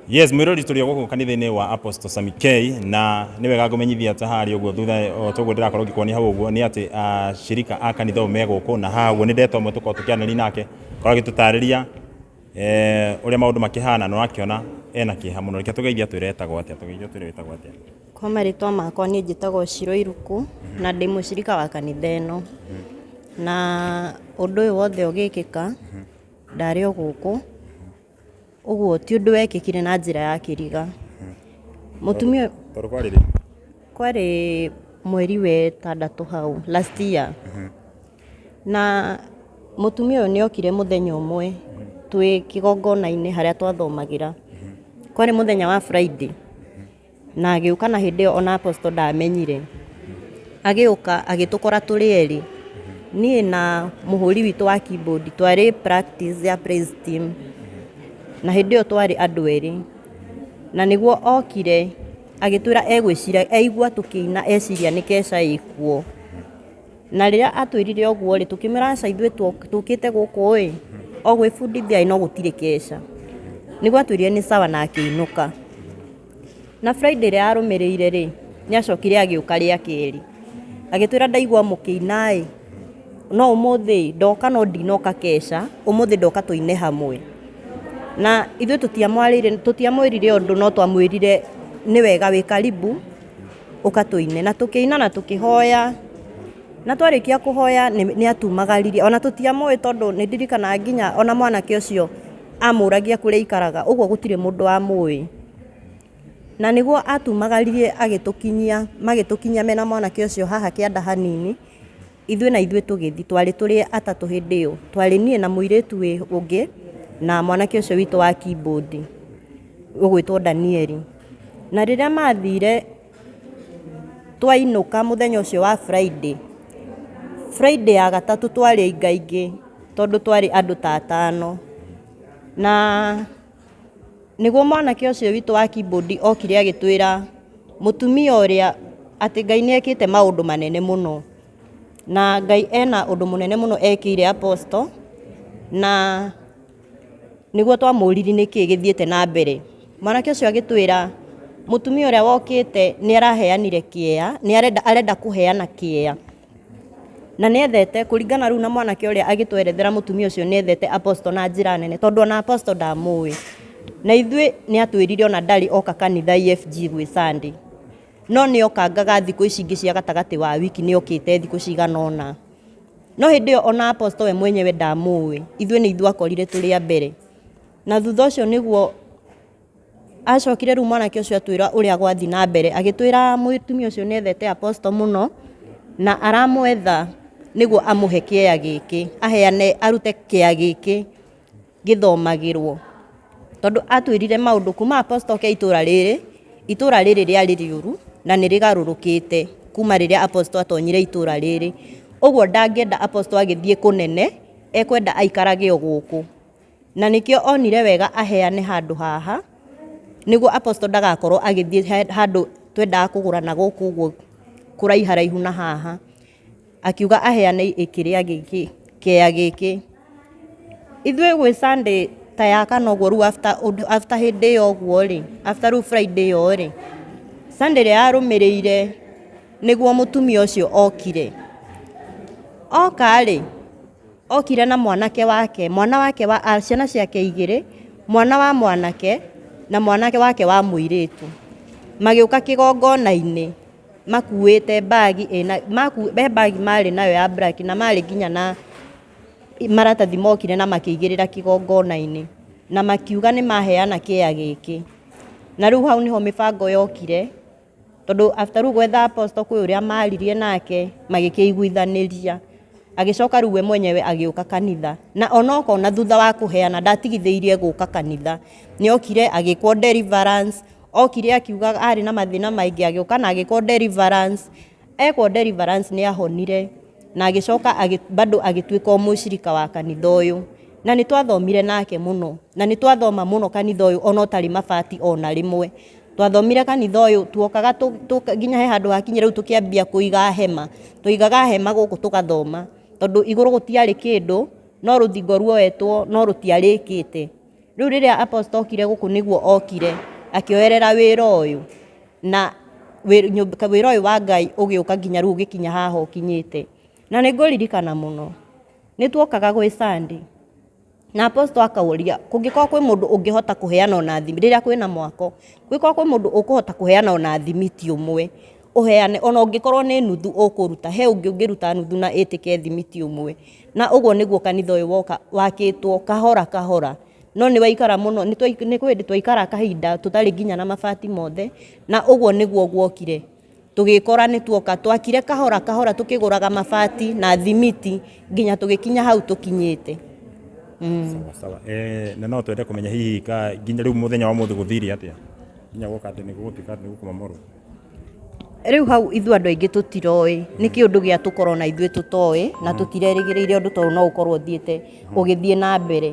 Yes, mwĩrori, tũrĩ o gũkũ kanitha-inĩ wa Apostle Sami K, na nĩ wega ngũmenyithia ta harĩa ũguo thutha o toguo ndĩrakorwo ngĩkuonia hau ũguo nĩ atĩ ashirika a kanitha ũyũ me gũkũ, na haha ũguo nĩ ndetwo ũmwe tũkorwo tũkĩaranĩria nake, korwo agĩtũtarĩria ũrĩa maũndũ makĩhana, na ũrakĩona ena kĩeha mũno. Reke tũgeithie atwĩre etagwo atĩa, tũgeithie atwĩre wĩtagwo atĩa. Kwa marĩtwa makwa, niĩ njĩtagwo Shiro Iruku na ndĩ mũcirika wa kanitha ĩno. Na ũndũ ũyũ wothe ũgĩkĩka ndarĩ o gũkũ, ũguo ti ũndũ wekĩkire na njĩra ya kĩriga. Mũtumia Tondũ kwarĩ rĩ? Kwarĩ mweri wa ĩtandatũ hau last year. Na mũtumia ũyũ nĩ okire mũthenya ũmwe twĩ kĩgongona-inĩ harĩa twathomagĩra. Kwarĩ mũthenya wa Friday na agĩũka, na hĩndĩ ĩyo ona apostle ndamenyire. Agĩũka agĩtũkora tũrĩ erĩ, niĩ na mũhũri witũ wa keyboard, twarĩ practice ya praise team, na hĩndĩ ĩyo twarĩ andũ erĩ. Na nĩguo okire agĩtwĩra egwĩciria aigua tũkĩina, eciria nĩ keca ĩkuo. Na rĩrĩa atwĩrire ũguo rĩ, tũkĩmwĩra aca, ithuĩ tũkĩte gũkũ ĩ o gwĩbundithia ĩ, no gũtirĩ keca. Nĩguo atwĩrire nĩ sawa na akĩinũka. Na Friday ĩrĩa yarũmĩrĩire rĩ, nĩ acokire agĩũka rĩa kerĩ, agĩtwĩra ndaigua mũkĩina ĩ, no ũmũthĩ ndoka, no ndinoka keca, ũmũthĩ ndoka tũine hamwe. Na ithuĩ tũtiamwarĩire, tũtiamwĩrire ũndũ, no twamwĩrire nĩ wega, wĩ karibu, ũka tũine. Na tũkĩina na tũkĩhoya, na twarĩkia kũhoya nĩ atumagaririe. Ona tũtiamũĩ, tondũ nĩ ndirikanaga nginya ona mwanake ũcio amũragia kũrĩa aikaraga, ũguo gũtirĩ mũndũ wamũĩ. Na nĩguo atumagaririe agĩtũkinyia, magĩtũkinyia mena mwanake ũcio haha kĩanda hanini, ithuĩ na ithuĩ tũgĩthiĩ. Twarĩ tũrĩ atatũ hĩndĩ ĩyo, twarĩ niĩ na mũirĩtu wĩ ũngĩ na mwanake ũcio witũ wa keyboard ũgwĩtwo Danieli. Na rĩrĩa mathire, twainũka mũthenya ũcio wa Friday, Friday ya gatatũ, twarĩ aingaingĩ tondũ twarĩ andũ ta atano. Na nĩguo mwanake ũcio witũ wa keyboard okire agĩtwĩra mũtumia ũrĩa atĩ Ngai nĩ ekĩte maũndũ manene mũno, na Ngai ena ũndũ mũnene mũno ekĩire apostle. Na nĩguo twamũririe nĩkĩ gĩthiĩte na mbere, mwanake ũcio agĩtwĩra mũtumia ũrĩa wokĩte nĩ araheanire kĩea, nĩ arenda arenda kũheana kĩea, na nĩ ethete kũringana rĩu na mwanake ũrĩa agĩtwerethera, mũtumia ũcio nĩ ethete apostle na njĩra nene, tondũ ona apostle ndamũĩ. Na ithuĩ nĩ atwĩrire ona ndarĩ oka kanitha EFG gwĩ Sunday, no nĩ okangaga thikũ ici ingĩ cia gatagatĩ wa wiki, nĩ okĩte thikũ cigana ũna. No hĩndĩ ĩyo ona apostle we mwenyewe ndamũĩ, ithuĩ nĩ ithuĩ akorire tũrĩ a mbere. Na thutha ũcio nĩguo acokire rĩu mwanake ũcio atwĩra ũrĩa gwathi na mbere, agĩtwĩra mũtumia ũcio nĩ ethete apostle mũno na aramwetha nĩguo amũhe kĩea gĩkĩ, aheane, arute kĩea gĩkĩ gĩthomagĩrwo, tondũ atwĩrire maũndũ kuma apostle oke itũra rĩrĩ, itũra rĩrĩ rĩarĩ rĩũru na nĩ rĩgarũrũkĩte kuma rĩrĩa apostle atonyire itũra rĩrĩ. Ũguo ndangĩenda apostle agĩthiĩ kũnene, ekwenda aikarage o gũkũ, na nĩkĩo onire wega aheane handũ haha nĩguo apostle ndagakorwo agĩthiĩ handũ twendaga kũgũra na gũkũ ũguo kũraiharaihu na haha. Akiuga aheane kĩrĩa gĩkĩ, kĩea gĩkĩ. Ithuĩ gwĩ Sunday ta ya kana ũguo rĩu after hĩndĩ ĩyo ũguo rĩ, after rĩu Friday ĩyo rĩ, Sunday ĩrĩa yarũmĩrĩire nĩguo mũtumia ũcio okire. Oka rĩ, okire na mwanake wake, mwana wake wa ciana ciake igĩrĩ, mwana wa mwanake na mwanake wake wa mũirĩtu. Magĩũka kĩgongona-inĩ makuĩte bag ĩna, he bag marĩ nayo ya black, na marĩ nginya na maratathi, mokire na makĩigĩrĩra kĩgongona-inĩ na makiuga nĩ maheana kĩea gĩkĩ. Na rĩu hau nĩho mĩbango yokire, tondũ after rĩu gwetha apostle, kwĩ ũrĩa maririe nake magĩkĩiguithanĩria, agĩcoka rĩu we mwenyewe agĩũka kanitha. Na onokorwo na thutha wa kũheana ndatigithĩirie gũka kanitha, nĩ okire agĩkwo deliverance. Okire akiuga arĩ na mathĩna maingĩ, agĩũka na agĩkwo deliverance. Ekwo deliverance nĩ ahonire na agĩcoka bado agĩtuĩka o mũcirika wa kanitha ũyũ. Na nĩ twathomire nake mũno, na nĩ twathoma mũno kanitha ũyũ ona ũtarĩ mabati ona rĩmwe. Twathomire kanitha ũyũ, tuokaga nginya he handũ hakinyire rĩu tũkĩambia kũiga hema, twaigaga hema gũkũ tũgathoma, tondũ igũrũ gũtiarĩ kĩndũ, no rũthingo ruoetwo no rũtiarĩkĩte. Rĩu rĩrĩa Apostle okire gũkũ nĩguo okire akĩoerera wĩra ũyũ na wĩra ũyũ wa Ngai ũgĩũka nginya rĩu ũgĩkinya haha ũkinyĩte. Na nĩ ngũririkana mũno nĩ tuokaga gwĩ Sunday na Apostle akauria kũngĩkorwo kwĩ mũndũ ũngĩhota kũheana ona thimiti rĩrĩa kwĩna mwako, kũngĩkorwo kwĩ mũndũ ũkũhota kũheana ona thimiti ũmwe ũheane ona ũngĩkorwo nĩ nuthu ũkũruta, he ũngĩ ũngĩruta nuthu na ĩtĩke thimiti ũmwe. Na ũguo nĩguo kanitha ũyũ woka wakĩtwo kahora kahora, no nĩ waikara mũno, nĩ kwĩ hĩndĩ twaikara kahinda tũtarĩ nginya na mabati mothe, na ũguo nĩguo guokire. Tũgĩkora nĩ tuoka, twakire kahora kahora tũkĩgũraga mabati na thimiti nginya tũgĩkinya hau tũkinyĩte. Sawa sawa. Na no twende kũmenya hihi ka nginya rĩu mũthenya wa ũmũthĩ gũthire atĩa? Nginya gwoka atĩ nĩ gũgũtuĩka atĩ nĩ gũkũmomorwo. Rĩu hau ithuĩ andũ aingĩ tũtiroĩ nĩ kĩũndũ gĩa tũkorwo na ithuĩ tũtoĩ na tũtirerĩgĩrĩire ũndũ ta ũyũ no ũkorwo ũthiĩte ũgĩthiĩ na mbere.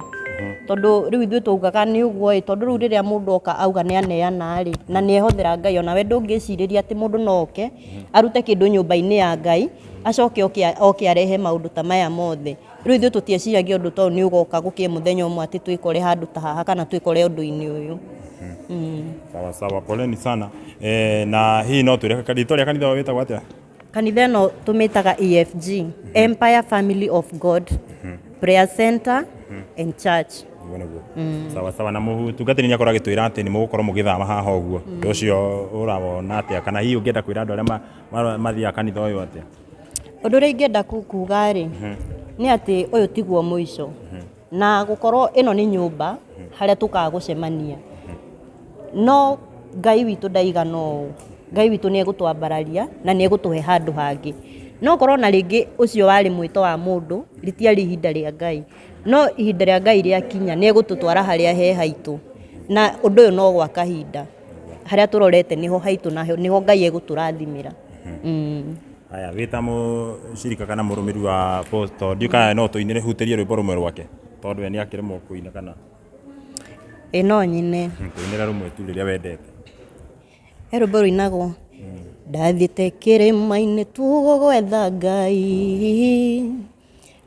Tondũ rĩu ithuĩ twaugaga nĩ ũguo ĩ, tondũ rĩu rĩrĩa mũndũ oka auga nĩ aneana rĩ, na nĩ ehothera Ngai, onawe ndũngĩcirĩria atĩ mũndũ no oke arute kĩndũ nyũmba-inĩ ya Ngai, acoke oke arehe maũndũ ta maya mothe. Rĩu ithuĩ tũtieciragia ũndũ ta ũyũ nĩ ũgoka gũkĩe mũthenya ũmwe atĩ twĩkore handũ ta haha kana twĩkore ũndũ-inĩ ũyũ. Sawa sawa, poleni sana. Na hihi no twĩre rĩtwa rĩa kanitha ũyũ wĩtagwo atĩa? Kanitha ĩno tũmĩtaga EFG, Empire Family of God Prayer Center and Church. Nĩguo nĩguo. Sawa sawa, na mũtungatĩri nĩ akorwo agĩtwĩra atĩ nĩ mũgũkorwo mũgĩthama haha ũguo. Ũndũ ũcio ũrawona atĩa? Kana hihi ũngĩenda kwĩra andũ arĩa mathiaga kanitha ũyũ atĩa? Ũndũ ũrĩa ingĩenda kuga rĩ, nĩ atĩ ũyũ tiguo mũico. Na gũkorwo ĩno nĩ nyũmba harĩa tũkaga gũcemania. No Ngai witũ ndaigana ũũ, Ngai witũ nĩ egũtwambararia na nĩ egũtũhe handũ hangĩ. No korwo na rĩngĩ ũcio warĩ mwĩto wa mũndũ, rĩtiarĩ ihinda rĩa Ngai. No ihinda rĩa Ngai rĩakinya nĩ egũtũtwara harĩa he haitũ. Na ũndũ ũyũ no gwa kahinda. Harĩa tũrorete nĩho haitũ na nĩho Ngai egũtũrathimĩra. Haya, wĩ ta mũcirika kana mũrũmĩrĩri wa Apostle, ndiũĩ kana no tũinĩre hutĩrie rwĩmbo rũmwe rwake, tondũ we nĩ akĩremwo kũina kana? Ĩ no nyine. Tũinĩre rũmwe tu rũrĩa wendete. He rwĩmbo rũinagwo, ndathiĩte kĩrĩma-inĩ tugo gwetha Ngai,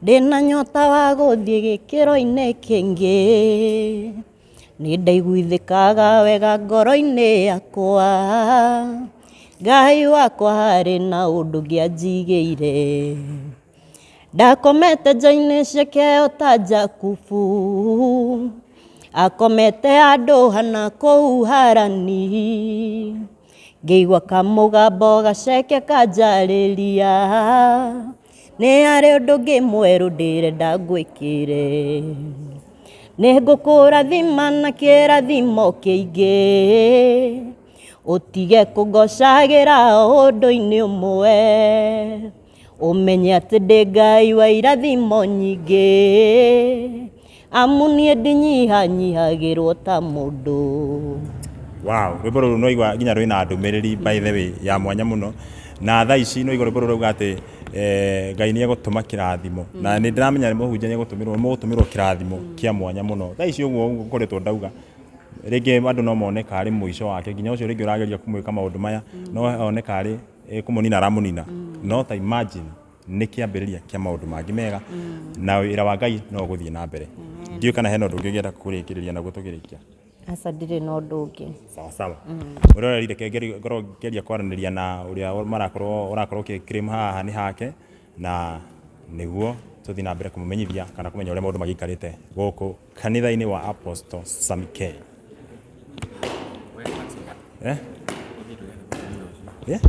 ndĩna nyota wa gũthiĩ gĩkĩro-inĩ kĩngĩ. Nĩ ndaiguithĩkaga wega ngoro-inĩ yakwa, Ngai wakwa harĩ na ũndũ ũngĩ anjigĩire. Ndakomete nja-inĩ ciake o ta Jakubu, akomete handũ hana kũu Harani. Ngĩigua kamũgambo gaceke kanjarĩria, nĩ harĩ ũndũ ũngĩ mwerũ ndĩrenda ngwĩkĩre. Nĩ ngũkũrathima na kĩrathimo kĩingĩ, ũtige kũngocagĩra o ũndũ-inĩ ũmwe. Ũmenye atĩ ndĩ Ngai wa irathimo nyingĩ, amu niĩ ndinyihanyihagĩrwo ta mũndũ. Wow, rwĩmbo rũrũ nĩwaigua nginya rwĩna ndũmĩrĩri by the way ya mwanya mũno. Na thaa ici nĩwaigua rwĩmbo rũrũ rwauga atĩ Ngai nĩ egũtũma kĩrathimo. Na nĩ ndĩramenya mũhunjia nĩ egũtũmĩrwo, mũgũtũmĩrwo kĩrathimo kĩa mwanya mũno. Thaa ici ũguo ngoretwo ndauga, rĩngĩ andũ no mone karĩ mũico wake, nginya ũcio rĩngĩ ũrageria kũmwĩka maũndũ maya, no one karĩ kũmũnina aramũnina. No ta imagine nĩ kĩambĩrĩria kĩa maũndũ mangĩ mega, na wĩra wa Ngai no ũgũthiĩ na mbere. Ndiũĩ kana hena ũndũ ũngĩ ũngĩenda kũrĩkĩrĩria naguo tũkĩrĩkia. Aca ndirĩ na ũndũ ũngĩ. Sawa sawa. Mwĩroreri reke ngorwo ngĩgeria kwaranĩria na ũrĩa marakorwo ũrakorwo ũkĩ claim haha nĩ hake na nĩguo tũthiĩ na mbere kũmũmenyithia kana kũmenya ũrĩa maũndũ magĩikarĩte gũkũ kanitha-inĩ wa Apostle Sammy K. Eh? Yeah?